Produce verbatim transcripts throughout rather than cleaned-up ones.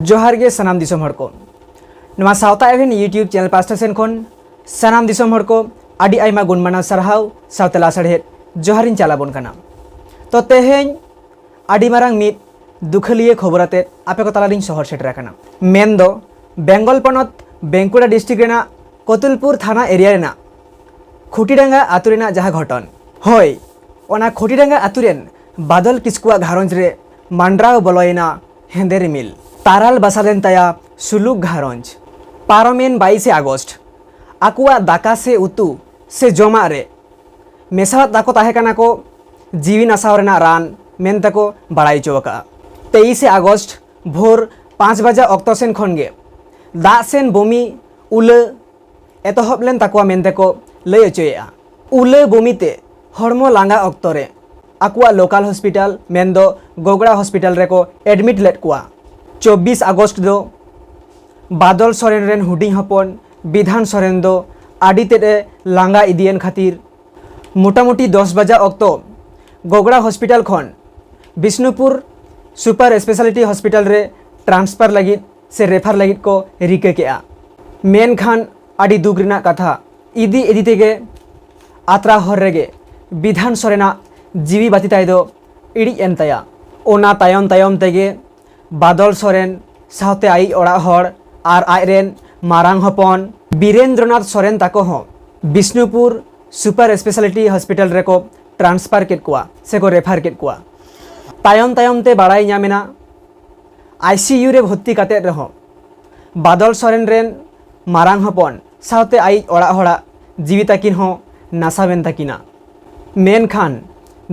ᱡᱚᱦᱟᱨ ᱜᱮ ᱥᱟᱱᱟᱢ ᱫᱤᱥᱚᱢ ᱦᱚᱲ ᱠᱚ᱾ ᱱᱚᱣᱟ ᱥᱟᱶᱛᱟ ᱮᱵᱷᱮᱱ YouTube ᱪᱮᱱᱮᱞ ᱯᱟᱥᱴᱟ ᱥᱮᱱ ᱠᱷᱚᱱ ᱥᱟᱱᱟᱢ ᱫᱤᱥᱚᱢ ᱦᱚᱲ ᱠᱚ ᱟᱹᱰᱤ ᱟᱭᱢᱟ ᱜᱩᱱ ᱢᱟᱱᱟᱣ ᱥᱟᱨᱦᱟᱣ ᱥᱟᱶᱛᱮ ᱞᱟᱥᱟᱲᱦᱮᱫ ᱡᱚᱦᱟᱨᱤᱧ ᱪᱟᱞ ᱟᱵᱚᱱ ᱠᱟᱱᱟ᱾ ᱛᱚ ᱛᱮᱦᱮᱧ ᱟᱹᱰᱤ ᱢᱟᱨᱟᱝ ᱢᱤᱫ ᱫᱩᱠᱷᱟᱹᱞᱤᱭᱟᱹ ᱠᱷᱚᱵᱚᱨ ᱟᱛᱮ ᱟᱯᱮ ᱠᱚ ᱛᱟᱞᱟᱨᱤᱧ ᱥᱚᱦᱚᱨ ᱥᱮᱴᱮᱨ ᱟᱠᱟᱱᱟ᱾ ᱢᱮᱱᱫᱚ ᱵᱮᱝᱜᱚᱞ ᱯᱚᱱᱚᱛ ᱵᱟᱸᱠᱩᱲᱟ ᱰᱤᱥᱴᱨᱤᱠᱴ ᱨᱮᱱᱟᱜ ᱠᱚᱛᱩᱞᱯᱩᱨ ᱛᱷᱟᱱᱟ ᱮᱨᱤᱭᱟ ᱨᱮᱱᱟᱜ ᱠᱷᱩᱴᱤᱰᱟᱸᱜᱟ ᱟᱹᱛᱩ ᱨᱮᱱᱟᱜ ᱡᱟᱦᱟᱸ ᱜᱷᱚᱴᱚᱱ, ᱦᱳᱭ, ᱚᱱᱟ ᱠᱷᱩᱴᱤᱰᱟᱸᱜᱟ ᱟᱹᱛᱩ ᱨᱮᱱ ᱵᱟᱫᱚᱞ ᱠᱤᱥᱠᱩᱣᱟᱜ ᱜᱷᱟᱨᱚᱸᱡᱽ ᱨᱮ ᱢᱟᱱᱰᱨᱟᱣ ᱵᱚᱞᱚᱭᱮᱱᱟ ᱦᱮᱸᱫᱮ ᱨᱤᱢᱤᱞ᱾ ᱛᱟᱨᱟᱞ ᱵᱟᱥᱟ ᱞᱮᱱ ᱛᱟᱭᱟ ᱥᱩᱞᱩᱠ ᱜᱷᱟᱨᱚᱸᱡᱽ᱾ ᱯᱟᱨᱚᱢᱮᱱ ᱵᱟᱭᱤᱥᱮ ᱟᱜᱚᱥᱴ ᱟᱠᱚᱣᱟᱜ ᱫᱟᱠᱟ ᱥᱮ ᱩᱛᱩ ᱥᱮ ᱡᱚᱢᱟᱜ ᱨᱮ ᱢᱮᱥᱟᱣᱟᱫ ᱛᱟᱠᱚ ᱛᱟᱦᱮᱸ ᱠᱟᱱᱟ ᱠᱚ ᱡᱤᱣᱤ ᱱᱟᱥᱟᱣ ᱨᱮᱱᱟᱜ ᱨᱟᱱ ᱢᱮᱱᱛᱮ ᱠᱚ ᱵᱟᱲᱟᱭ ᱦᱚᱪᱚ ᱟᱠᱟᱫᱼᱟ᱾ ᱛᱮᱭᱤᱥᱮ ᱟᱜᱚᱥᱴ ᱵᱷᱳᱨ ᱯᱟᱸᱪ ᱵᱟᱡᱟ ᱚᱠᱛᱚ ᱥᱮᱱ ᱠᱷᱚᱱ ᱜᱮ ᱫᱟᱜ ᱥᱮᱱ ᱵᱚᱢᱤ, ᱩᱞᱟᱹ ᱮᱛᱚᱦᱚᱵ ᱞᱮᱱ ᱛᱟᱠᱚᱣᱟ ᱢᱮᱱᱛᱮ ᱠᱚ ᱞᱟᱹᱭ ᱦᱚᱪᱚᱭᱮᱫᱼᱟ᱾ ᱩᱞᱟᱹ ᱵᱚᱢᱤ ᱛᱮ ᱦᱚᱲᱢᱚ ᱞᱟᱸᱜᱟ ᱚᱠᱛᱚ ᱨᱮ ᱟᱠᱚᱣᱟᱜ ᱞᱳᱠᱟᱞ ᱦᱚᱥᱯᱤᱴᱟᱞ ᱢᱮᱱᱫᱚ ᱜᱚᱜᱽᱲᱟ ᱦᱚᱥᱯᱤᱴᱟᱞ ᱨᱮᱠᱚ ᱮᱰᱢᱤᱴ ᱞᱮᱫ ᱠᱚᱣᱟ᱾ ᱪᱚᱵᱵᱤᱥ ᱟᱜᱚᱥᱴ ᱫᱚ ᱵᱟᱫᱚᱞ ᱥᱚᱨᱮᱱ ᱨᱮᱱ ᱦᱩᱰᱤᱧ ᱦᱚᱯᱚᱱ ᱵᱤᱫᱷᱟᱱ ᱥᱚᱨᱮᱱ ᱫᱚ ᱟᱹᱰᱤ ᱛᱮᱫ ᱮ ᱞᱟᱸᱜᱟ ᱤᱫᱤᱭᱮᱱ ᱠᱷᱟᱹᱛᱤᱨ ᱢᱚᱴᱟᱢᱩᱴᱤ ᱫᱚᱥ ᱵᱟᱡᱟ ᱚᱠᱛᱚ ᱜᱚᱜᱽᱲᱟ ᱦᱚᱥᱯᱤᱴᱟᱞ ᱠᱷᱚᱱ ᱵᱤᱥᱱᱩᱯᱩᱨ ᱥᱩᱯᱟᱨ ᱥᱯᱮᱥᱟᱞᱤᱴᱤ ᱦᱚᱥᱯᱤᱴᱟᱞ ᱨᱮ ᱴᱨᱟᱱᱥᱯᱷᱟᱨ ᱞᱟᱹᱜᱤᱫ ᱥᱮ ᱨᱮᱯᱷᱟᱨ ᱞᱟᱹᱜᱤᱫ ᱠᱚ ᱨᱤᱠᱟᱹ ᱠᱮᱜᱼᱟ᱾ ᱢᱮᱱᱠᱷᱟᱱ ᱟᱹᱰᱤ ᱫᱩᱠ ᱨᱮᱱᱟᱜ ᱠᱟᱛᱷᱟ, ᱤᱫᱤ ᱤᱫᱤ ᱛᱮᱜᱮ ᱟᱛᱨᱟ ᱦᱚᱨ ᱨᱮᱜᱮ ᱵᱤᱫᱷᱟᱱ ᱥᱚᱨᱮᱱᱟᱜ ᱡᱤᱣᱤ ᱵᱟᱹᱛᱤ ᱛᱟᱭ ᱫᱚ ᱤᱲᱤᱡ ᱮᱱ ᱛᱟᱭᱟ᱾ ᱚᱱᱟ ᱛᱟᱭᱚᱢ ᱛᱟᱭᱚᱢ ᱛᱮᱜᱮ ᱵᱟᱫᱚᱞ ᱥᱚᱨᱮᱱ ᱥᱟᱶᱛᱮ ᱟᱭᱤᱡ ᱚᱲᱟᱜ ᱦᱚᱲ ᱟᱨ ᱟᱡ ᱨᱮᱱ ᱢᱟᱨᱟᱝ ᱦᱚᱯᱚᱱ ᱵᱤᱨᱮᱱᱫᱨᱚᱱᱟᱛᱷ ᱥᱚᱨᱮᱱ ᱛᱟᱠᱚ ᱦᱚᱸ ᱵᱤᱥᱱᱩᱯᱩᱨ ᱥᱩᱯᱟᱨ ᱥᱯᱮᱥᱟᱞᱤᱴᱤ ᱦᱚᱥᱯᱤᱴᱟᱞ ᱨᱮᱠᱚ ᱴᱨᱟᱱᱥᱯᱷᱟᱨ ᱠᱮᱫ ᱠᱚᱣᱟ ᱥᱮᱠᱚ ᱨᱮᱯᱷᱟᱨ ᱠᱮᱫ ᱠᱚᱣᱟ᱾ ᱛᱟᱭᱚᱢ ᱛᱟᱭᱚᱢ ᱛᱮ ᱵᱟᱲᱟᱭ ᱧᱟᱢ ᱮᱱᱟ, ᱟᱭᱥᱤᱭᱩ ᱨᱮ ᱵᱷᱚᱨᱛᱤ ᱠᱟᱛᱮᱫ ᱨᱮᱦᱚᱸ ᱵᱟᱫᱚᱞ ᱥᱚᱨᱮᱱ ᱨᱮᱱ ᱢᱟᱨᱟᱝ ᱦᱚᱯᱚᱱ ᱥᱟᱶᱛᱮ ᱟᱭᱤᱡ ᱚᱲᱟᱜ ᱦᱚᱲᱟᱜ ᱡᱤᱣᱤ ᱛᱟᱹᱠᱤᱱ ᱦᱚᱸ ᱱᱟᱥᱟᱣᱮᱱ ᱛᱟᱹᱠᱤᱱᱟ᱾ ᱢᱮᱱᱠᱷᱟᱱ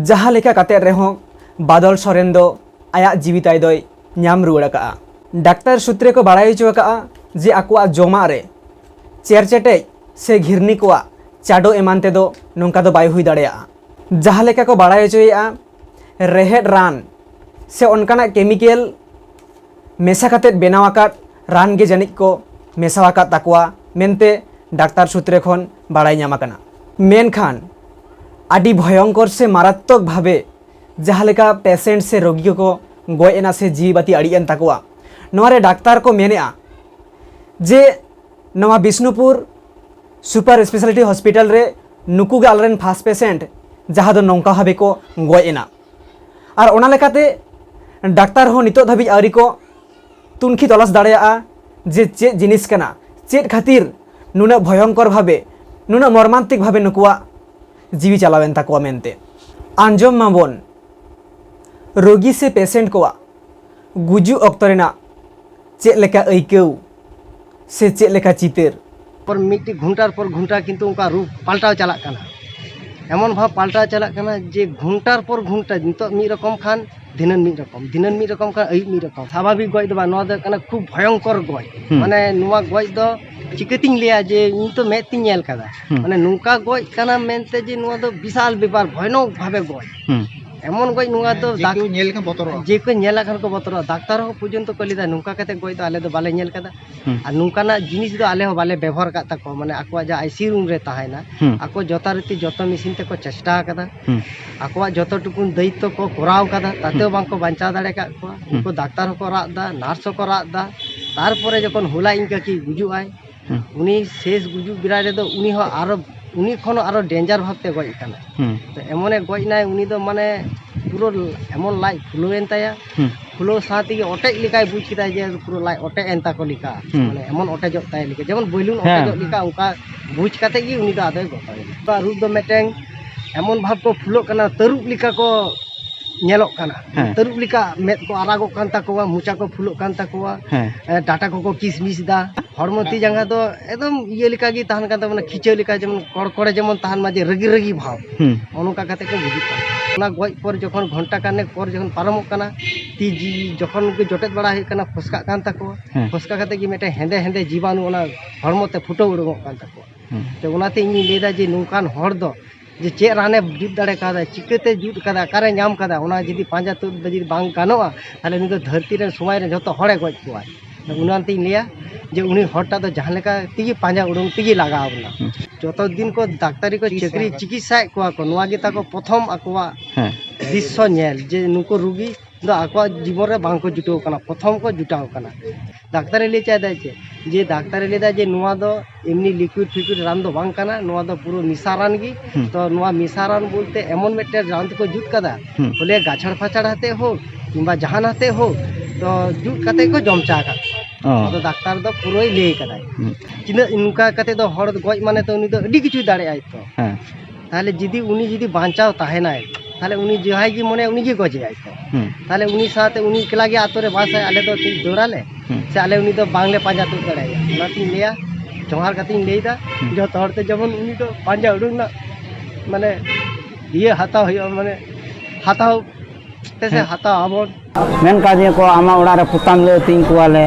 ᱡᱟᱦᱟᱸ ᱞᱮᱠᱟ ᱠᱟᱛᱮᱫ ᱨᱮᱦᱚᱸ ᱵᱟᱫᱚᱞ ᱥᱚᱨᱮᱱ ᱫᱚ ᱟᱭᱟᱜ ᱡᱤᱣᱤ ᱛᱟᱭ ᱫᱚᱭ ᱧᱟᱢ ᱨᱩᱣᱟᱹᱲ ᱟᱠᱟᱫᱼᱟ᱾ ᱰᱟᱠᱛᱟᱨ ᱥᱩᱛᱨᱮ ᱠᱚ ᱵᱟᱲᱟᱭ ᱦᱚᱪᱚ ᱟᱠᱟᱫᱼᱟ ᱡᱮ ᱟᱠᱚᱣᱟᱜ ᱡᱚᱢᱟᱜ ᱨᱮ ᱪᱮᱨᱪᱮᱴᱮᱡ ᱥᱮ ᱜᱷᱤᱨᱱᱤ ᱠᱚᱣᱟᱜ ᱪᱟᱰᱚ ᱮᱢᱟᱱ ᱛᱮᱫᱚ ᱱᱚᱝᱠᱟ ᱫᱚ ᱵᱟᱭ ᱦᱩᱭ ᱫᱟᱲᱮᱭᱟᱜᱼᱟ᱾ ᱡᱟᱦᱟᱸ ᱞᱮᱠᱟ ᱠᱚ ᱵᱟᱲᱟᱭ ᱦᱚᱪᱚᱭᱮᱫᱼᱟ, ᱨᱮᱦᱮᱫ ᱨᱟᱱ ᱥᱮ ᱚᱱᱠᱟᱱᱟᱜ ᱠᱮᱢᱤᱠᱮᱞ ᱢᱮᱥᱟ ᱠᱟᱛᱮᱫ ᱵᱮᱱᱟᱣ ᱟᱠᱟᱫ ᱨᱟᱱ ᱜᱮ ᱡᱟᱹᱱᱤᱡ ᱠᱚ ᱢᱮᱥᱟ ᱟᱠᱟᱫ ᱛᱟᱠᱚᱣᱟ ᱢᱮᱱᱛᱮ ᱰᱟᱠᱛᱟᱨ ᱥᱩᱛᱨᱮ ᱠᱷᱚᱱ ᱵᱟᱲᱟᱭ ᱧᱟᱢ ᱟᱠᱟᱱᱟ᱾ ᱢᱮᱱᱠᱷᱟᱱ ᱟᱹᱰᱤ ᱵᱷᱚᱭᱚᱝᱠᱚᱨ ᱥᱮ ᱢᱟᱨᱟᱛᱢᱚᱠ ᱵᱷᱟᱵᱮ ᱡᱟᱦᱟᱸ ᱞᱮᱠᱟ ᱯᱮᱥᱮᱱᱴ ᱥᱮ ᱨᱳᱜᱤ ᱠᱚᱠᱚ ᱜᱚᱡ ᱮᱱᱟ ᱥᱮ ᱡᱤᱣᱤ ᱵᱟᱹᱛᱤ ᱟᱹᱲᱤᱡ ᱮᱱ ᱛᱟᱠᱚᱣᱟ, ᱱᱚᱣᱟ ᱨᱮ ᱰᱟᱠᱛᱟᱨ ᱠᱚ ᱢᱮᱱᱮᱫᱼᱟ ᱡᱮ ᱱᱚᱣᱟ ᱵᱤᱥᱱᱩᱯᱩᱨ ᱥᱩᱯᱟᱨ ᱥᱯᱮᱥᱟᱞᱤᱴᱤ ᱦᱚᱥᱯᱤᱴᱟᱞ ᱨᱮ ᱱᱩᱠᱩ ᱜᱮ ᱟᱞᱮᱨᱮᱱ ᱯᱷᱟᱥᱴ ᱯᱮᱥᱮᱱᱴ, ᱡᱟᱦᱟᱸ ᱫᱚ ᱱᱚᱝᱠᱟ ᱵᱷᱟᱵᱮ ᱠᱚ ᱜᱚᱡ ᱮᱱᱟ᱾ ᱟᱨ ᱚᱱᱟ ᱞᱮᱠᱟᱛᱮ ᱰᱟᱠᱛᱟᱨ ᱦᱚᱸ ᱱᱤᱛᱚᱜ ᱫᱷᱟᱹᱵᱤᱡ ᱟᱹᱣᱨᱤ ᱠᱚ ᱛᱩᱱᱠᱷᱤ ᱛᱚᱞᱟᱥ ᱫᱟᱲᱮᱭᱟᱜᱼᱟ ᱡᱮ ᱪᱮᱫ ᱡᱤᱱᱤᱥ ᱠᱟᱱᱟ, ᱪᱮᱫ ᱠᱷᱟᱹᱛᱤᱨ ᱱᱩᱱᱟᱹᱜ ᱵᱷᱚᱭᱚᱝᱠᱚᱨ ᱵᱷᱟᱵᱮ, ᱱᱩᱱᱟᱹᱜ ᱢᱚᱨᱢᱟᱱᱛᱤᱠ ᱵᱷᱟᱵᱮ ᱱᱩᱠᱩᱣᱟᱜ ᱡᱤᱣᱤ ᱪᱟᱞᱟᱣᱮᱱ ᱛᱟᱠᱚᱣᱟ ᱢᱮᱱᱛᱮ᱾ ᱟᱸᱡᱚᱢ ᱢᱟᱵᱚᱱ ᱨᱳᱜᱤ ᱥᱮ ᱯᱮᱥᱮᱱᱴ ᱠᱚᱣᱟᱜ ᱜᱩᱡᱩᱜ ᱚᱠᱛᱚ ᱨᱮᱱᱟᱜ ᱪᱮᱫ ᱞᱮᱠᱟ ᱟᱹᱭᱠᱟᱹᱣ ᱥᱮ ᱪᱮᱫ ᱞᱮᱠᱟ ᱪᱤᱛᱟᱹᱨ᱾ ᱯᱚᱨ ᱢᱤᱫᱴᱤᱡ ᱜᱷᱚᱱᱴᱟᱨ ᱯᱚᱨ ᱜᱷᱚᱱᱴᱟ ᱠᱤᱱᱛᱩ ᱚᱱᱠᱟ ᱨᱩᱯ ᱯᱟᱞᱴᱟᱣ ᱪᱟᱞᱟᱜ ᱠᱟᱱᱟ᱾ ᱮᱢᱚᱱ ᱵᱷᱟᱵᱽ ᱯᱟᱞᱴᱟᱣ ᱪᱟᱞᱟᱜ ᱠᱟᱱᱟ ᱡᱮ ᱜᱷᱚᱱᱴᱟᱨ ᱯᱚᱨ ᱜᱷᱚᱱᱴᱟ, ᱱᱤᱛᱚᱜ ᱢᱤᱫ ᱨᱚᱠᱚᱢ ᱠᱷᱟᱱ ᱫᱷᱤᱱᱟᱹᱱ ᱢᱤᱫ ᱨᱚᱠᱚᱢ, ᱫᱷᱤᱱᱟᱹᱱ ᱢᱤᱫ ᱨᱚᱠᱚᱢ ᱠᱷᱟᱱ ᱟᱹᱭᱩᱵ ᱢᱤᱫ ᱨᱚᱠᱚᱢ᱾ ᱥᱟᱵᱷᱟᱵᱤᱠ ᱜᱚᱡ ᱫᱚ ᱵᱟᱝ, ᱱᱚᱣᱟ ᱫᱚ ᱦᱩᱭᱩᱜ ᱠᱟᱱᱟ ᱠᱷᱩᱵ ᱵᱷᱚᱭᱚᱝᱠᱚᱨ ᱜᱚᱡ᱾ ᱦᱩᱸ᱾ ᱢᱟᱱᱮ ᱱᱚᱣᱟ ᱜᱚᱡ ᱫᱚ ᱪᱤᱠᱟᱹᱛᱤᱧ ᱞᱟᱹᱭᱟ ᱡᱮ ᱤᱧ ᱛᱚ ᱢᱮᱫ ᱛᱤᱧ ᱧᱮᱞ ᱠᱟᱫᱟ᱾ ᱦᱩᱸ᱾ ᱢᱟᱱᱮ ᱱᱚᱝᱠᱟ ᱜᱚᱡ ᱠᱟᱱᱟ ᱢᱮᱱᱛᱮ ᱡᱮ ᱱᱚᱣᱟ ᱫᱚ ᱵᱤᱥᱟᱞ ᱵᱮᱯᱟᱨ, ᱵᱷᱚᱭᱚᱱᱚᱠ ᱵᱷᱟᱵᱮ ᱜᱚᱡ᱾ ᱦᱩᱸ᱾ ᱮᱢᱚᱱ ᱜᱚᱡ ᱱᱚᱣᱟ ᱫᱚ ᱡᱮ ᱰᱟᱠ- ᱠᱮᱣ ᱧᱮᱞ ᱞᱮᱠᱷᱟᱱ ᱵᱚᱛᱚᱨᱚᱜᱼᱟ᱾ ᱡᱮ ᱠᱚ ᱧᱮᱞ ᱞᱮᱠᱷᱟᱱ ᱠᱚ ᱵᱚᱛᱚᱨᱚᱜᱼᱟ᱾ ᱰᱟᱠᱛᱟᱨ ᱦᱚᱸ ᱯᱚᱨᱡᱚᱱᱛᱚ ᱠᱚ ᱞᱟᱹᱭᱫᱟ ᱱᱚᱝᱠᱟ ᱠᱟᱛᱮ ᱜᱚᱡ ᱫᱚ ᱟᱞᱮ ᱫᱚ ᱵᱟᱞᱮ ᱧᱮᱞ ᱠᱟᱫᱟ᱾ ᱦᱩᱸ᱾ ᱟᱨ ᱱᱚᱝᱠᱟᱱᱟᱜ ᱡᱤᱱᱤᱥ ᱫᱚ ᱟᱞᱮ ᱦᱚᱸ ᱵᱟᱞᱮ ᱵᱮᱵᱚᱦᱟᱨ ᱟᱠᱟᱫ ᱛᱟᱠᱚᱣᱟ, ᱢᱟᱱᱮ ᱟᱠᱚᱣᱟᱜ ᱡᱟᱦᱟᱸ ᱟᱭᱥᱤᱭᱩ ᱨᱩᱢ ᱨᱮ ᱛᱟᱦᱮᱱᱟ, ᱦᱩᱸ᱾ ᱟᱠᱚ ᱡᱚᱛᱷᱟᱨᱤᱛᱤ ᱡᱚᱛᱚ ᱢᱮᱥᱤᱱ ᱛᱮᱠᱚ ᱪᱮᱥᱴᱟ ᱟᱠᱟᱫᱟ᱾ ᱦᱩᱸ᱾ ᱟᱠᱚᱣᱟᱜ ᱡᱚᱛᱚ ᱴᱩᱠᱩᱱ ᱫᱟᱭᱤᱛᱛᱚ ᱠᱚ ᱠᱚᱨᱟᱣ ᱠᱟᱫᱟ, ᱛᱟᱛᱮᱣ ᱦᱩᱸ᱾ ᱵᱟᱝᱠᱚ ᱵᱟᱧᱪᱟᱣ ᱫᱟᱲᱮ ᱟᱠᱟᱫ ᱠᱚᱣᱟ᱾ ᱦᱩᱸ᱾ ᱩᱱᱠᱩ ᱰᱟᱠᱛᱟᱨ ᱦᱚᱸᱠᱚ ᱨᱟᱜ ᱮᱫᱟ, ᱱᱟᱨᱥ ᱦᱚᱸᱠᱚ ᱨᱟᱜ ᱮᱫᱟ᱾ ᱛᱟᱨᱯᱚᱨᱮ ᱡᱚᱠᱷᱚᱱ ᱦᱚᱞᱟ ᱤᱧ ᱠᱟᱹᱠᱤ ᱜᱩᱡᱩᱜ ᱟᱭ, ᱦᱩᱸ᱾ ᱩᱱᱤ ᱥᱮᱥ ᱜᱩᱡᱩᱜ ᱵᱮᱲᱟ ᱨᱮᱫᱚ ᱩᱱᱤ ᱦᱚᱸ ᱟᱨᱚ, ᱩᱱᱤ ᱠᱷᱚᱱ ᱦᱚᱸ ᱟᱨᱚ ᱰᱮᱧᱡᱟᱨ ᱵᱷᱟᱵᱛᱮ ᱜᱚᱡ ᱟᱠᱟᱱᱟ᱾ ᱦᱩᱸ᱾ ᱛᱚ ᱮᱢᱚᱱᱮ ᱜᱚᱡ ᱮᱱᱟᱭ, ᱩᱱᱤ ᱫᱚ ᱢᱟᱱᱮ ᱯᱩᱨᱟᱹ ᱮᱢᱚᱱ ᱞᱟᱡ ᱯᱷᱩᱞᱟᱹᱣᱮᱱ ᱛᱟᱭᱟ, ᱦᱩᱸ᱾ ᱯᱷᱩᱞᱟᱹᱣ ᱥᱟᱶ ᱛᱮᱜᱮ ᱚᱴᱮᱡ ᱞᱮᱠᱟᱭ ᱵᱩᱡ ᱠᱮᱫᱟ ᱡᱮ ᱯᱩᱨᱟᱹ ᱞᱟᱡ ᱚᱴᱮᱡ ᱮᱱ ᱛᱟᱠᱚ ᱞᱮᱠᱟ, ᱦᱩᱸ᱾ ᱢᱟᱱᱮ ᱮᱢᱚᱱ ᱚᱴᱮᱡᱚᱜ ᱛᱟᱭ ᱞᱮᱠᱟ, ᱡᱮᱢᱚᱱ ᱵᱮᱞᱩᱱ ᱦᱮᱸ᱾ ᱚᱴᱮᱡᱚᱜ ᱞᱮᱠᱟ, ᱚᱱᱠᱟ ᱵᱩᱡ ᱠᱟᱛᱮ ᱜᱮ ᱩᱱᱤ ᱫᱚ ᱟᱫᱚᱭ ᱜᱚᱛᱚᱭᱮᱱᱟ᱾ ᱩᱱᱠᱩᱣᱟᱜ ᱨᱩᱯ ᱫᱚ ᱢᱤᱫᱴᱮᱱ ᱮᱢᱚᱱ ᱵᱷᱟᱵ ᱠᱚ ᱯᱷᱩᱞᱟᱹᱜ ᱠᱟᱱᱟ, ᱛᱟᱹᱨᱩᱵ ᱞᱮᱠᱟ ᱠᱚ ᱧᱮᱞᱚᱜ ᱠᱟᱱᱟ᱾ ᱦᱮᱸ᱾ ᱛᱟᱹᱨᱩᱵ ᱞᱮᱠᱟ ᱢᱮᱫ ᱠᱚ ᱟᱨᱟᱜᱚᱜ ᱠᱟᱱ ᱛᱟᱠᱚᱣᱟ, ᱢᱚᱪᱟ ᱠᱚ ᱯᱷᱩᱞᱟᱹᱜ ᱠᱟᱱ ᱛᱟᱠᱚᱣᱟ, ᱦᱮᱸ᱾ ᱮ, ᱰᱟᱴᱟ ᱠᱚᱠᱚ ᱠᱤᱥᱢᱤᱥ ᱮᱫᱟ, ᱦᱚᱲᱢᱚ ᱛᱤ ᱡᱟᱸᱜᱟ ᱫᱚ ᱮᱠᱫᱚᱢ ᱤᱭᱟᱹ ᱞᱮᱠᱟ ᱜᱮ ᱛᱟᱦᱮᱱ ᱠᱟᱱ ᱛᱟᱵᱚᱱᱟ, ᱠᱷᱤᱪᱟᱹ ᱞᱮᱠᱟ, ᱡᱮᱢᱚᱱ ᱠᱚᱲᱠᱚᱲᱮ ᱡᱮᱢᱚᱱ ᱛᱟᱦᱮᱱ ᱢᱟ, ᱡᱮ ᱨᱟᱹᱜᱤ ᱨᱟᱹᱜᱤ ᱵᱷᱟᱵᱽ, ᱦᱩᱸ᱾ ᱚᱱᱠᱟ ᱠᱟᱛᱮ ᱠᱚ ᱜᱩᱡᱩᱜ ᱠᱟᱱᱟ᱾ ᱚᱱᱟ ᱜᱚᱡ ᱯᱚᱨ ᱡᱚᱠᱷᱚᱱ ᱜᱷᱚᱱᱴᱟ ᱠᱟᱱᱮᱠ ᱯᱚᱨ ᱡᱚᱠᱷᱚᱱ ᱯᱟᱨᱚᱢᱚᱜ ᱠᱟᱱᱟ, ᱛᱤ ᱡᱤ ᱡᱚᱠᱷᱚᱱ ᱜᱮ ᱡᱚᱴᱮᱫ ᱵᱟᱲᱟ ᱦᱩᱭᱩᱜ ᱠᱟᱱᱟ, ᱯᱷᱚᱥᱠᱟᱜ ᱠᱟᱱ ᱛᱟᱠᱚᱣᱟ᱾ ᱦᱮᱸ᱾ ᱯᱷᱚᱥᱠᱟ ᱠᱟᱛᱮ ᱜᱮ ᱢᱤᱫᱴᱮᱱ ᱦᱮᱸᱫᱮ ᱦᱮᱸᱫᱮ ᱡᱤᱵᱟᱱᱩ ᱚᱱᱟ ᱦᱚᱲᱢᱚ ᱛᱮ ᱯᱷᱩᱴᱟᱹᱣ ᱩᱰᱩᱠᱚᱜ ᱠᱟᱱ ᱛᱟᱠᱚᱣᱟ᱾ ᱦᱩᱸ᱾ ᱛᱚ ᱚᱱᱟᱛᱮ ᱤᱧᱤᱧ ᱞᱟᱹᱭᱫᱟ ᱡᱮ ᱱᱚᱝᱠᱟᱱ ᱦᱚᱲ ᱫᱚ ᱡᱮ ᱪᱮᱫ ᱨᱟᱱᱮ ᱡᱩᱛ ᱫᱟᱲᱮ ᱠᱟᱣᱫᱟ, ᱪᱤᱠᱟᱹᱛᱮ ᱡᱩᱛ ᱠᱟᱫᱟ, ᱚᱠᱟᱨᱮ ᱧᱟᱢ ᱠᱟᱫᱟ, ᱚᱱᱟ ᱡᱩᱫᱤ ᱯᱟᱸᱡᱟ ᱛᱩᱫ ᱡᱩᱫᱤ ᱵᱟᱝ ᱜᱟᱱᱚᱜᱼᱟ, ᱛᱟᱦᱚᱞᱮ ᱩᱱᱤ ᱫᱚ ᱫᱷᱟᱹᱨᱛᱤ ᱨᱮᱱ ᱥᱚᱢᱟᱡᱽ ᱨᱮᱱ ᱡᱷᱚᱛᱚ ᱦᱚᱲᱮ ᱜᱚᱡ ᱠᱚᱣᱟᱭ᱾ ᱛᱚ ᱚᱱᱟᱛᱤᱧ ᱞᱟᱹᱭᱟ ᱡᱮ ᱩᱱᱤ ᱦᱚᱲᱴᱟᱜ ᱫᱚ ᱡᱟᱦᱟᱸ ᱞᱮᱠᱟ ᱛᱮᱜᱮ ᱯᱟᱸᱡᱟ ᱩᱰᱩᱝ ᱛᱮᱜᱮ ᱞᱟᱜᱟᱣ ᱵᱚᱱᱟ᱾ ᱦᱩᱸ᱾ ᱡᱚᱛᱚ ᱫᱤᱱ ᱠᱚ ᱰᱟᱠᱛᱟᱨᱤ ᱠᱚ ᱪᱟᱹᱠᱨᱤ ᱪᱤᱠᱤᱛᱥᱟᱭᱮᱫ ᱠᱚᱣᱟ ᱠᱚ, ᱱᱚᱣᱟ ᱜᱮ ᱛᱟᱠᱚ ᱯᱨᱚᱛᱷᱚᱢ ᱟᱠᱚᱣᱟᱜ ᱦᱮᱸ᱾ ᱫᱨᱤᱥᱥᱚ ᱧᱮᱞ ᱡᱮ ᱱᱩᱠᱩ ᱨᱩᱜᱤ ᱫᱚ ᱟᱠᱚᱣᱟᱜ ᱡᱤᱵᱚᱱ ᱨᱮ ᱵᱟᱝ ᱠᱚ ᱡᱩᱴᱟᱹᱣ ᱠᱟᱱᱟ, ᱯᱨᱚᱛᱷᱚᱢ ᱠᱚ ᱡᱩᱴᱟᱣ ᱠᱟᱱᱟ᱾ ᱰᱟᱠᱛᱟᱨᱮ ᱞᱟᱹᱭ ᱪᱟᱭ ᱫᱟᱭ ᱪᱮᱫ, ᱡᱮ ᱰᱟᱠᱛᱟᱨᱮ ᱞᱟᱹᱭ ᱫᱟ ᱡᱮ ᱱᱚᱣᱟ ᱫᱚ ᱮᱢᱱᱤ ᱞᱤᱠᱩᱭᱤᱰ ᱯᱷᱤᱠᱩᱭᱤᱰ ᱨᱟᱱ ᱫᱚ ᱵᱟᱝ ᱠᱟᱱᱟ, ᱱᱚᱣᱟ ᱫᱚ ᱯᱩᱨᱟᱹ ᱢᱮᱥᱟ ᱨᱟᱱ ᱜᱮ᱾ ᱦᱩᱸ᱾ ᱛᱚ ᱱᱚᱣᱟ ᱢᱮᱥᱟ ᱨᱟᱱ ᱵᱚᱞᱛᱮ ᱮᱢᱚᱱ ᱢᱤᱫᱴᱮᱱ ᱨᱟᱱ ᱛᱮᱠᱚ ᱡᱩᱛ ᱠᱟᱫᱟ, ᱦᱩᱸ᱾ ᱵᱚᱞᱮ ᱜᱟᱪᱷᱟᱲ ᱯᱷᱟᱪᱟᱲ ᱦᱟᱛᱮ ᱦᱳᱠ ᱠᱤᱝᱵᱟ ᱡᱟᱦᱟᱱ ᱦᱟᱛᱮ ᱦᱳᱠ, ᱛᱚ ᱡᱩᱛ ᱠᱟᱛᱮ ᱠᱚ ᱡᱚᱢ ᱪᱟ ᱟᱠᱟᱫ ᱠᱚᱣᱟ᱾ ᱚ᱾ ᱟᱫᱚ ᱰᱟᱠᱛᱟᱨ ᱫᱚ ᱯᱩᱨᱟᱹᱭ ᱞᱟᱹᱭ ᱠᱟᱫᱟᱭ᱾ ᱦᱩᱸ᱾ ᱛᱤᱱᱟᱹᱜ ᱱᱚᱝᱠᱟ ᱠᱟᱛᱮ ᱫᱚ ᱦᱚᱲ ᱜᱚᱡ ᱢᱟᱱᱮ ᱛᱚ ᱩᱱᱤ ᱫᱚ ᱟᱹᱰᱤ ᱠᱤᱪᱷᱩᱭ ᱫᱟᱲᱮᱭᱟᱜᱼᱟᱭ ᱛᱚ᱾ ᱦᱮᱸ᱾ ᱛᱟᱦᱞᱮ ᱡᱩᱫᱤ ᱩᱱᱤ ᱡᱩᱫᱤ ᱵᱟᱧᱪᱟᱣ ᱛᱟᱦᱮᱱᱟᱭ, ᱛᱟᱦᱞᱮ ᱩᱱᱤ ᱡᱟᱦᱟᱸᱭ ᱜᱮ ᱢᱚᱱᱮ ᱩᱱᱤ ᱜᱮ ᱜᱚᱡᱮᱭᱟᱭ ᱛᱚ᱾ ᱦᱩᱸ᱾ ᱛᱟᱦᱞᱮ ᱩᱱᱤ ᱥᱟᱶᱛᱮ ᱩᱱᱤ ᱮᱠᱞᱟ ᱜᱮ ᱟᱛᱳ ᱨᱮ ᱵᱟᱥᱟᱭ, ᱟᱞᱮ ᱫᱚ ᱪᱮᱫ ᱫᱟᱹᱲᱟᱞᱮ? ᱦᱩᱸ᱾ ᱥᱮ ᱟᱞᱮ ᱩᱱᱤ ᱫᱚ ᱵᱟᱝᱞᱮ ᱯᱟᱸᱡᱟ ᱛᱩᱫ ᱫᱟᱲᱮᱭᱟᱭᱟ? ᱚᱱᱟᱛᱤᱧ ᱞᱟᱹᱭᱟ, ᱡᱚᱦᱟᱨ ᱠᱟᱛᱮᱧ ᱞᱟᱹᱭᱫᱟ, ᱦᱩᱸ᱾ ᱡᱚᱛᱚ ᱦᱚᱲᱛᱮ ᱡᱮᱢᱚᱱ ᱩᱱᱤ ᱫᱚ ᱯᱟᱸᱡᱟ ᱩᱰᱩᱠ ᱨᱮᱱᱟᱜ ᱢᱟᱱᱮ ᱤᱭᱟᱹ ᱦᱟᱛᱟᱣ ᱦᱩᱭᱩᱜᱼᱟ, ᱢᱟᱱᱮ ᱦᱟᱛᱟᱣ ᱛᱮᱥᱮ ᱦᱮᱸ᱾ ᱦᱟᱛᱟᱣ ᱟᱵᱚᱱ᱾ ᱢᱮᱱ ᱠᱟᱫᱤᱧᱟᱹ ᱠᱚ, "ᱟᱢᱟᱜ ᱚᱲᱟᱜ ᱨᱮ ᱯᱚᱛᱟᱢ ᱞᱮ ᱟᱹᱛᱤᱧ ᱠᱚᱣᱟᱞᱮ,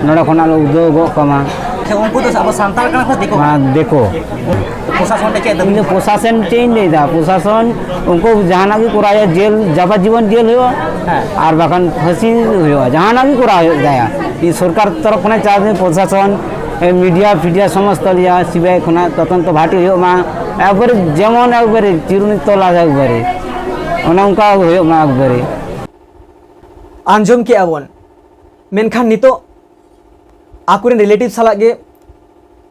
ᱱᱚᱰᱮ ᱠᱷᱚᱱᱟᱜ ᱞᱮ ᱩᱫᱷᱟᱹᱣ ᱜᱚᱜ ᱠᱟᱢᱟ᱾" ᱟᱪᱪᱷᱟ, ᱩᱱᱠᱩ ᱫᱚ ᱟᱵᱚ ᱥᱟᱱᱛᱟᱲ ᱠᱟᱱᱟ ᱠᱚ, ᱫᱤᱠᱩ? ᱦᱮᱸ, ᱫᱤᱠᱩ᱾ ᱯᱨᱚᱥᱟᱥᱚᱱ ᱴᱷᱮᱱ ᱪᱮᱫ ᱫᱟᱹᱵᱤ? ᱤᱧ ᱫᱚ ᱯᱨᱚᱥᱟᱥᱚᱱ ᱪᱮᱫ ᱤᱧ ᱞᱟᱹᱭᱫᱟ, ᱯᱨᱚᱥᱟᱥᱚᱱ ᱩᱱᱠᱩ ᱡᱟᱦᱟᱱᱟᱜ ᱜᱮ ᱠᱚᱨᱟᱣ ᱦᱩᱭᱩᱜᱼᱟ, ᱡᱮᱞ, ᱡᱟᱵᱟ ᱡᱤᱵᱚᱱ ᱡᱮᱞ ᱦᱩᱭᱩᱜᱼᱟ, ᱦᱮᱸ᱾ ᱟᱨ ᱵᱟᱠᱷᱟᱱ ᱯᱷᱟᱹᱥᱤ ᱦᱩᱭᱩᱜᱼᱟ, ᱡᱟᱦᱟᱱᱟᱜ ᱜᱮ ᱠᱚᱨᱟᱣ ᱦᱩᱭᱩᱜ ᱛᱟᱭᱟ᱾ ᱤᱧ ᱥᱚᱨᱠᱟᱨ ᱛᱚᱨᱚᱯ ᱠᱷᱚᱱᱟᱜ ᱪᱟᱥ ᱫᱟᱹᱧ, ᱯᱨᱚᱥᱟᱥᱚᱱ, ᱮ, ᱢᱤᱰᱤᱭᱟ ᱯᱷᱤᱰᱤᱭᱟ ᱥᱚᱢᱚᱥᱛᱚ ᱞᱤᱭᱟ, ᱥᱤᱵᱤᱟᱭ ᱠᱷᱚᱱᱟᱜ ᱛᱚᱫᱚᱱᱛᱚ ᱵᱷᱟᱴᱤ ᱦᱩᱭᱩᱜ ᱢᱟ, ᱮᱠᱵᱟᱨᱮ ᱡᱮᱢᱚᱱ ᱮᱠᱵᱟᱨᱮ ᱪᱤᱨᱩᱱᱤ ᱛᱚᱞᱟ ᱮᱠᱵᱟᱨᱮ ᱚᱱᱮ ᱚᱱᱠᱟ ᱦᱩᱭᱩᱜ ᱢᱟ ᱮᱠᱵᱟᱨᱮ᱾ ᱟᱸᱡᱚᱢ ᱠᱮᱜᱼᱟ ᱵᱚᱱ, ᱢᱮᱱᱠᱷᱟᱱ ᱱᱤᱛᱚᱜ ᱟᱠᱚᱨᱮᱱ ᱨᱤᱞᱮᱴᱤᱵᱷ ᱥᱟᱞᱟᱜ ᱜᱮ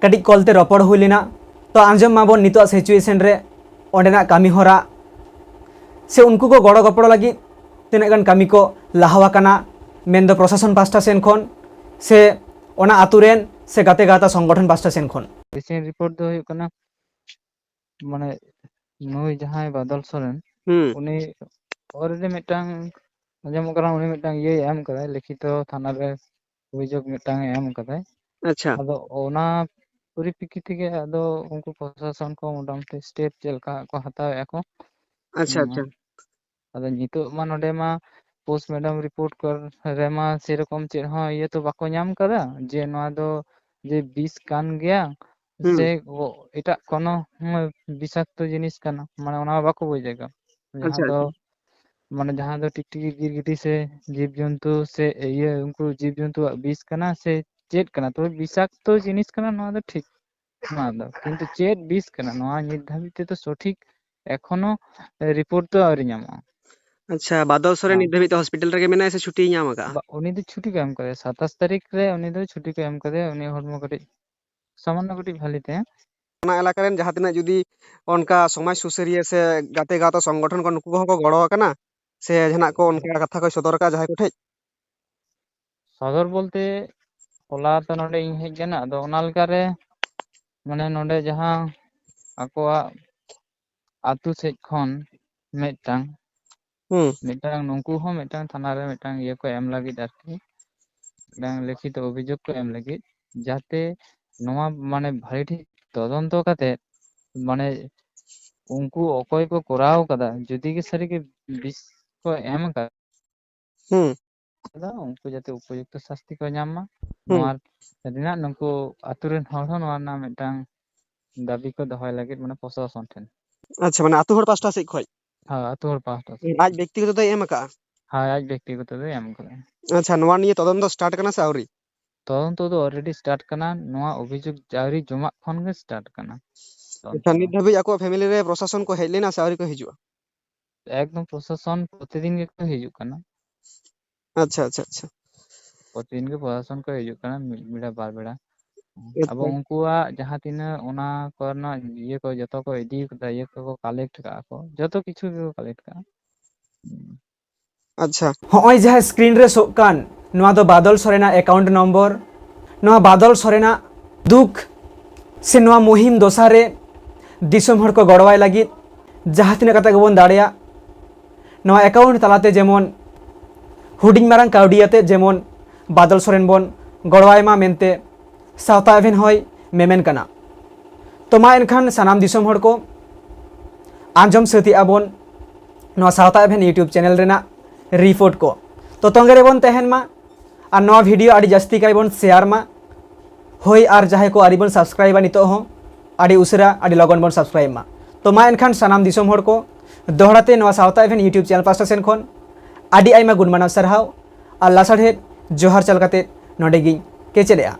ᱠᱟᱹᱴᱤᱡ ᱠᱚᱞ ᱛᱮ ᱨᱚᱯᱚᱲ ᱦᱩᱭ ᱞᱮᱱᱟ᱾ ᱛᱚ ᱟᱸᱡᱚᱢ ᱢᱟᱵᱚᱱ ᱱᱤᱛᱚᱜ ᱥᱤᱪᱩᱭᱮᱥᱚᱱ ᱨᱮ ᱚᱸᱰᱮᱱᱟᱜ ᱠᱟᱹᱢᱤ ᱦᱚᱨᱟ ᱥᱮ ᱩᱱᱠᱩ ᱠᱚ ᱜᱚᱲᱚ ᱜᱚᱯᱚᱲᱚ ᱞᱟᱹᱜᱤᱫ ᱛᱤᱱᱟᱹᱜ ᱜᱟᱱ ᱠᱟᱹᱢᱤ ᱠᱚ ᱞᱟᱦᱟ ᱟᱠᱟᱱᱟ, ᱢᱮᱱᱫᱚ ᱯᱨᱚᱥᱟᱥᱚᱱ ᱯᱟᱥᱴᱟ ᱥᱮᱱ ᱠᱷᱚᱱ ᱥᱮ ᱚᱱᱟ ᱟᱛᱳ ᱨᱮᱱ ᱥᱮ ᱜᱟᱛᱮ ᱜᱟᱶᱛᱟ ᱥᱚᱝᱜᱚᱴᱷᱚᱱ ᱯᱟᱥᱴᱟ ᱥᱮᱱ ᱠᱷᱚᱱ᱾ ᱨᱤᱥᱮᱱᱴ ᱨᱤᱯᱳᱨᱴ ᱫᱚ ᱦᱩᱭᱩᱜ ᱠᱟᱱᱟ, ᱢᱟᱱᱮ ᱱᱩᱭ ᱡᱟᱦᱟᱸᱭ ᱵᱟᱫᱚᱞ ᱥᱚᱨᱮᱱ, ᱦᱩᱸ᱾ ᱩᱱᱤ already ᱢᱤᱫᱴᱟᱝ ᱟᱸᱡᱚᱢᱚᱜ ᱠᱟᱱᱟ, ᱩᱱᱤ ᱢᱤᱫᱴᱟᱝ ᱤᱭᱟᱹᱭ ᱮᱢ ᱠᱟᱫᱟᱭ, ᱞᱤᱠᱷᱤᱛᱚ ᱛᱷᱟᱱᱟ ᱨᱮ ᱚᱵᱷᱤᱡᱳᱜᱽ ᱢᱤᱫᱴᱟᱝ ᱮ ᱮᱢ ᱠᱟᱫᱟᱭ᱾ ᱟᱪᱪᱷᱟ᱾ ᱟᱫᱚ ᱚᱱᱟ ᱯᱚᱨᱤᱯᱮᱠᱠᱷᱤ ᱛᱮᱜᱮ ᱟᱫᱚ ᱩᱱᱠᱩ ᱯᱨᱚᱥᱟᱥᱚᱱ ᱠᱚ ᱢᱚᱴᱟᱢᱩᱴᱤ ᱥᱴᱮᱯ ᱪᱮᱫ ᱞᱮᱠᱟ ᱠᱚ ᱦᱟᱛᱟᱣᱮᱫᱼᱟ ᱠᱚ᱾ ᱟᱪᱪᱷᱟ, ᱦᱩᱸ᱾ ᱟᱪᱪᱷᱟ᱾ ᱟᱫᱚ ᱱᱤᱛᱚᱜ ᱢᱟ ᱱᱚᱰᱮ ᱢᱟ ᱯᱳᱥᱴᱢᱚᱨᱴᱮᱢ ᱨᱤᱯᱳᱨᱴ ᱠᱚ ᱨᱮᱢᱟ ᱥᱮᱨᱚᱠᱚᱢ ᱪᱮᱫ ᱦᱚᱸ ᱤᱭᱟᱹ ᱛᱚ ᱵᱟᱠᱚ ᱧᱟᱢ ᱠᱟᱫᱟ ᱡᱮ ᱱᱚᱣᱟ ᱫᱚ ᱡᱮ ᱵᱤᱥ ᱠᱟᱱ ᱜᱮᱭᱟ ᱦᱩᱸ᱾ ᱥᱮ ᱮᱴᱟᱜ ᱠᱳᱱᱳ ᱵᱤᱥᱟᱠᱛᱚ ᱡᱤᱱᱤᱥ ᱠᱟᱱᱟ, ᱢᱟᱱᱮ ᱚᱱᱟ ᱢᱟ ᱵᱟᱠᱚ ᱵᱩᱡ ᱫᱟᱲᱮᱭᱟᱜ ᱠᱟᱱᱟ᱾ ᱡᱟᱦᱟᱸ ᱟᱪᱪᱷᱟ, ᱫᱚ ᱟᱪᱪᱷᱟ᱾ ᱢᱟᱱᱮ ᱡᱟᱦᱟᱸ ᱫᱚ ᱴᱤᱠᱴᱤᱠᱤ ᱜᱤᱨᱜᱤᱴᱤ ᱥᱮ ᱡᱤᱵᱽ ᱡᱚᱱᱛᱩ ᱥᱮ ᱤᱭᱟᱹ ᱩᱱᱠᱩ ᱡᱤᱵᱽ ᱡᱚᱱᱛᱩᱣᱟᱜ ᱵᱤᱥ ᱠᱟᱱᱟ ᱥᱮ ᱪᱮᱫ ᱠᱟᱱᱟ, ᱛᱚᱵᱮ ᱵᱤᱥᱟᱠᱛᱚ ᱡᱤᱱᱤᱥ ᱠᱟᱱᱟ ᱱᱚᱣᱟ ᱫᱚ ᱴᱷᱤᱠ᱾ ᱱᱚᱣᱟ ᱫᱚ ᱠᱤᱱᱛᱩ ᱪᱮᱫ ᱵᱤᱥ ᱠᱟᱱᱟ ᱱᱚᱣᱟ ᱱᱤᱛ ᱫᱷᱟᱹᱵᱤᱡ ᱛᱮᱫᱚ ᱥᱚᱴᱷᱤᱠ ᱮᱠᱷᱚᱱᱳ ᱨᱤᱯᱳᱨᱴ ᱫᱚ ᱟᱹᱣᱨᱤ ᱧᱟᱢᱚᱜᱼᱟ᱾ ᱟᱪᱪᱷᱟ, ᱵᱟᱫᱚᱞ ᱥᱚᱨᱮᱱ ᱦᱮᱸ᱾ ᱱᱤᱛ ᱫᱷᱟᱹᱵᱤᱡ ᱛᱮ ᱦᱚᱥᱯᱤᱴᱟᱞ ᱨᱮᱜᱮ ᱢᱮᱱᱟᱭᱟ ᱥᱮ ᱪᱷᱩᱴᱤᱭ ᱧᱟᱢ ᱟᱠᱟᱫᱼᱟ? ᱵᱟ-, ᱩᱱᱤ ᱫᱚ ᱪᱷᱩᱴᱤ ᱠᱚ ᱮᱢ ᱠᱟᱫᱮᱭᱟ, ᱥᱟᱛᱟᱥ ᱛᱟᱹᱨᱤᱠᱷ ᱨᱮ ᱩᱱᱤ ᱫᱚ ᱪᱷᱩᱴᱤ ᱠᱚ ᱮᱢ ᱠᱟᱫᱮᱭᱟ᱾ ᱩᱱᱤ ᱦᱚᱲᱢᱚ ᱠᱟᱹᱴᱤᱡ ᱥᱟᱢᱟᱱᱱᱚ ᱠᱟᱹᱴᱤᱡ ᱵᱷᱟᱞᱤ ᱛᱟᱭᱟ᱾ ᱚᱱᱟ ᱮᱞᱟᱠᱟ ᱨᱮᱱ ᱡᱟᱦᱟᱸ ᱛᱤᱱᱟᱹᱜ ᱡᱩᱫᱤ ᱚᱱᱠᱟ ᱥᱚᱢᱟᱡᱽ ᱥᱩᱥᱟᱹᱨᱤᱭᱟᱹ ᱥᱮ ᱜᱟᱛᱮ ᱜᱟᱶᱛᱟ ᱥᱚᱝᱜᱚᱴᱷᱚᱱ ᱠᱚ, ᱱᱩᱠᱩ ᱠᱚᱦᱚᱸ ᱠᱚ ᱜᱚᱲᱚ ᱟᱠᱟᱱᱟ ᱥᱮ ᱡᱟᱦᱟᱱᱟᱜ ᱠᱚ ᱚᱱᱠᱟ ᱠᱟᱛᱷᱟ ᱠᱚᱭ ᱥᱚᱫᱚᱨ ᱟᱠᱟᱫᱼᱟ ᱡᱟᱦᱟᱸᱭ ᱠᱚᱴᱷᱮᱡ? ᱥᱚᱫᱚᱨ ᱵᱚᱞᱛᱮ ᱦᱚᱞᱟ ᱛᱚ ᱱᱚᱰᱮ ᱤᱧ ᱦᱮᱡ ᱟᱠᱟᱱᱟ, ᱟᱫᱚ ᱚᱱᱟ ᱞᱮᱠᱟᱨᱮ ᱢᱟᱱᱮ ᱱᱚᱰᱮ ᱡᱟᱦᱟᱸ ᱟᱠᱚᱣᱟᱜ ᱟᱹᱛᱩ ᱥᱮᱫ ᱠᱷᱚᱱ ᱢᱤᱫᱴᱟᱝ ᱦᱩᱸ᱾ ᱢᱤᱫᱴᱟᱝ ᱱᱩᱠᱩ ᱦᱚᱸ ᱢᱤᱫᱴᱟᱝ ᱛᱷᱟᱱᱟ ᱨᱮ ᱢᱤᱫᱴᱟᱝ ᱤᱭᱟᱹ ᱠᱚ ᱮᱢ ᱞᱟᱹᱜᱤᱫ ᱟᱨᱠᱤ, ᱢᱤᱫᱴᱟᱝ ᱞᱤᱠᱷᱤᱛᱚ ᱚᱵᱷᱤᱡᱳᱜᱽ ᱠᱚ ᱮᱢ ᱞᱟᱹᱜᱤᱫ, ᱡᱟᱛᱮ ᱱᱚᱣᱟ ᱢᱟᱱᱮ ᱵᱷᱟᱹᱜᱤ ᱴᱷᱤᱠ ᱛᱚᱫᱚᱱᱛᱚ ᱠᱟᱛᱮ ᱢᱟᱱᱮ ᱩᱱᱠᱩ ᱚᱠᱚᱭ ᱠᱚ ᱠᱚᱨᱟᱣ ᱠᱟᱫᱟ, ᱡᱩᱫᱤ ᱜᱮ ᱥᱟᱹᱨᱤᱜᱮ ᱵᱤᱥ ᱠᱚ ᱮᱢ ᱟᱠᱟᱫᱟ, ᱦᱩᱸ᱾ ᱩᱱᱠᱩ ᱡᱟᱛᱮ ᱩᱯᱚᱡᱩᱠᱛᱚ ᱥᱟᱥᱛᱤ ᱠᱚ ᱧᱟᱢ ᱢᱟ, ᱦᱩᱸ᱾ ᱱᱚᱣᱟ ᱨᱮᱱᱟᱜ ᱱᱩᱠᱩ ᱟᱛᱳ ᱨᱮᱱ ᱦᱚᱲ ᱦᱚᱸ ᱱᱚᱣᱟ ᱨᱮᱱᱟᱜ ᱢᱤᱫᱴᱟᱝ ᱫᱟᱹᱵᱤ ᱠᱚ ᱫᱚᱦᱚᱭ ᱞᱟᱹᱜᱤᱫ ᱢᱟᱱᱮ ᱯᱨᱚᱥᱟᱥᱚᱱ ᱴᱷᱮᱱ᱾ ᱟᱪᱪᱷᱟ, ᱢᱟᱱᱮ ᱟᱛᱳ ᱦᱚᱲ ᱯᱟᱥᱴᱟ ᱥᱮᱫ ᱠᱷᱚᱡ? ᱦᱳᱭ, ᱟᱛᱳ ᱦᱚᱲ ᱯᱟᱦᱴᱟ ᱥᱮᱫ᱾ ᱟᱡ ᱵᱮᱠᱛᱤᱜᱚᱛᱚ ᱫᱚᱭ ᱮᱢ ᱟᱠᱟᱜᱼᱟ? ᱦᱳᱭ, ᱟᱡ ᱵᱮᱠᱛᱤᱜᱚᱛᱚ ᱫᱚᱭ ᱮᱢ ᱟᱠᱟᱫᱟ᱾ ᱟᱪᱪᱷᱟ, ᱱᱚᱣᱟ ᱱᱤᱭᱮ ᱛᱚᱫᱚᱱᱛᱚ ᱥᱴᱟᱨᱴ ᱠᱟᱱᱟ ᱥᱮ ᱟᱹᱣᱨᱤ? ᱛᱚᱫᱚᱱᱛᱚ ᱫᱚ ᱚᱞᱨᱮᱰᱤ ᱥᱴᱟᱨᱴ ᱠᱟᱱᱟ, ᱱᱚᱣᱟ ᱚᱵᱷᱤᱡᱳᱜᱽ ᱟᱹᱣᱨᱤ ᱡᱚᱢᱟᱜ ᱠᱷᱚᱱ ᱜᱮ ᱥᱴᱟᱨᱴ ᱠᱟᱱᱟ᱾ ᱟᱪᱪᱷᱟ, ᱱᱤᱛ ᱫᱷᱟᱹᱵᱤᱡ ᱟᱠᱚᱣᱟᱜ ᱯᱷᱮᱢᱤᱞᱤ ᱨᱮ ᱯᱨᱚᱥᱟᱥᱚᱱ ᱠᱚ ᱦᱮᱡ ᱞᱮᱱᱟ ᱥᱮ ᱟᱹᱣᱨᱤ ᱠᱚ ᱦᱤᱡᱩᱜᱼᱟ? ᱮᱠᱫᱚᱢ ᱯᱨᱚᱥᱟᱥᱚᱱ ᱯᱨᱚᱛᱤᱫᱤᱱ ᱜᱮᱠᱚ ᱦᱤᱡᱩᱜ ᱠᱟᱱᱟ᱾ ᱟᱪᱪᱷᱟ, ᱟᱪᱪᱷᱟ, ᱟᱪᱪᱷᱟ᱾ ᱯᱨᱚᱛᱤᱫᱤᱱ ᱜᱮ ᱯᱨᱚᱥᱟᱥᱚᱱ ᱠᱚ ᱦᱤᱡᱩᱜ ᱠᱟᱱᱟ, ᱢᱤᱫ ᱵᱮᱲᱟ ᱵᱟᱨ ᱵᱮᱲᱟ᱾ ᱟᱵᱚ ᱟᱪᱪᱷᱟ᱾ ᱩᱱᱠᱩᱣᱟᱜ ᱡᱟᱦᱟᱸ ᱛᱤᱱᱟᱹᱜ ᱚᱱᱟ ᱠᱚᱨᱮᱱᱟᱜ ᱤᱭᱟᱹ ᱠᱚ ᱡᱚᱛᱚ ᱠᱚ ᱤᱫᱤ ᱠᱟᱫᱟ, ᱤᱭᱟᱹ ᱠᱚᱠᱚ ᱠᱟᱞᱮᱠᱴ ᱠᱟᱜᱼᱟ ᱠᱚ, ᱡᱚᱛᱚ ᱠᱤᱪᱷᱩ ᱜᱮᱠᱚ ᱠᱟᱞᱮᱠᱴ ᱠᱟᱜᱼᱟ᱾ ᱟᱪᱪᱷᱟ᱾ ᱦᱚᱸᱜᱼᱚᱭ ᱡᱟᱦᱟᱸ ᱥᱠᱨᱤᱱ ᱨᱮ ᱥᱳᱜ ᱠᱟᱱ, ᱱᱚᱣᱟ ᱫᱚ ᱵᱟᱫᱚᱞ ᱥᱚᱨᱮᱱᱟᱜ ᱮᱠᱟᱣᱩᱱᱴ ᱱᱚᱢᱵᱚᱨ᱾ ᱱᱚᱣᱟ ᱵᱟᱫᱚᱞ ᱥᱚᱨᱮᱱᱟᱜ ᱫᱩᱠ ᱥᱮ ᱱᱚᱣᱟ ᱢᱩᱦᱤᱢ ᱫᱚᱥᱟ ᱨᱮ ᱫᱤᱥᱚᱢ ᱦᱚᱲ ᱠᱚ ᱜᱚᱲᱚᱣᱟᱭ ᱞᱟᱹᱜᱤᱫ ᱡᱟᱦᱟᱸ ᱛᱤᱱᱟᱹᱜ ᱠᱟᱛᱮ ᱜᱮᱵᱚᱱ ᱫᱟᱲᱮᱭᱟᱜ, ᱱᱚᱣᱟ ᱮᱠᱟᱣᱩᱱᱴ ᱛᱟᱞᱟᱛᱮ ᱡᱮᱢᱚᱱ ᱦᱩᱰᱤᱧ ᱢᱟᱨᱟᱝ ᱠᱟᱹᱣᱰᱤ ᱟᱛᱮ ᱡᱮᱢᱚᱱ ᱵᱟᱫᱚᱞ ᱥᱚᱨᱮᱱ ᱵᱚᱱ ᱜᱚᱲᱚᱣᱟᱭ ᱢᱟ ᱢᱮᱱᱛᱮ ᱥᱟᱶᱛᱟ ᱮᱵᱷᱮᱱ ᱦᱚᱸᱭ ᱢᱮᱢᱮᱱ ᱠᱟᱱᱟ᱾ ᱛᱚ ᱢᱟ ᱮᱱᱠᱷᱟᱱ ᱥᱟᱱᱟᱢ ᱫᱤᱥᱚᱢ ᱦᱚᱲ ᱠᱚ ᱟᱸᱡᱚᱢ ᱥᱟᱹᱛ ᱮᱜᱼᱟ ᱵᱚᱱ ᱱᱚᱣᱟ ᱥᱟᱶᱛᱟ ᱮᱵᱷᱮᱱ YouTube ᱪᱮᱱᱮᱞ ᱨᱮᱱᱟᱜ ᱨᱤᱯᱳᱨᱴ ᱠᱚ᱾ ᱛᱚ ᱛᱚᱸᱜᱮ ᱨᱮᱵᱚᱱ ᱛᱟᱦᱮᱱ ᱢᱟ ᱟᱨ ᱱᱚᱣᱟ ᱵᱷᱤᱰᱤᱭᱳ ᱟᱹᱰᱤ ᱡᱟᱹᱥᱛᱤ ᱠᱟᱭ ᱵᱚᱱ ᱥᱮᱭᱟᱨ ᱢᱟ᱾ ᱦᱳᱭ, ᱟᱨ ᱡᱟᱦᱟᱸᱭ ᱠᱚ ᱟᱹᱣᱨᱤ ᱵᱚᱱ ᱥᱟᱵᱥᱠᱨᱟᱭᱤᱵᱟ ᱱᱤᱛᱚᱜ ᱦᱚᱸ ᱟᱹᱰᱤ ᱩᱥᱟᱹᱨᱟ ᱟᱹᱰᱤ ᱞᱚᱜᱚᱱ ᱵᱚᱱ ᱥᱟᱵᱥᱠᱨᱟᱭᱤᱵ ᱢᱟ᱾ ᱛᱚ ᱢᱟ ᱮᱱᱠᱷᱟᱱ ᱥᱟᱱᱟᱢ ᱫᱤᱥᱚᱢ ᱦᱚᱲ ᱠᱚ ᱫᱚᱦᱲᱟ ᱛᱮ ᱱᱚᱣᱟ ᱥᱟᱶᱛᱟ ᱮᱵᱷᱮᱱ YouTube ᱪᱮᱱᱮᱞ ᱯᱟᱥᱴᱟ ᱥᱮᱱ ᱠᱷᱚᱱ ᱟᱹᱰᱤ ᱟᱭᱢᱟ ᱜᱩᱱ ᱢᱟᱱᱟᱣ ᱥᱟᱨᱦᱟᱣ ᱟᱨ ᱞᱟᱥᱟᱲᱦᱮᱫ ᱡᱚᱦᱟᱨ ᱪᱟᱞ ᱠᱟᱛᱮ ᱱᱚᱰᱮ ᱜᱤᱧ ᱠᱮᱪᱮᱫᱮᱜᱼᱟ᱾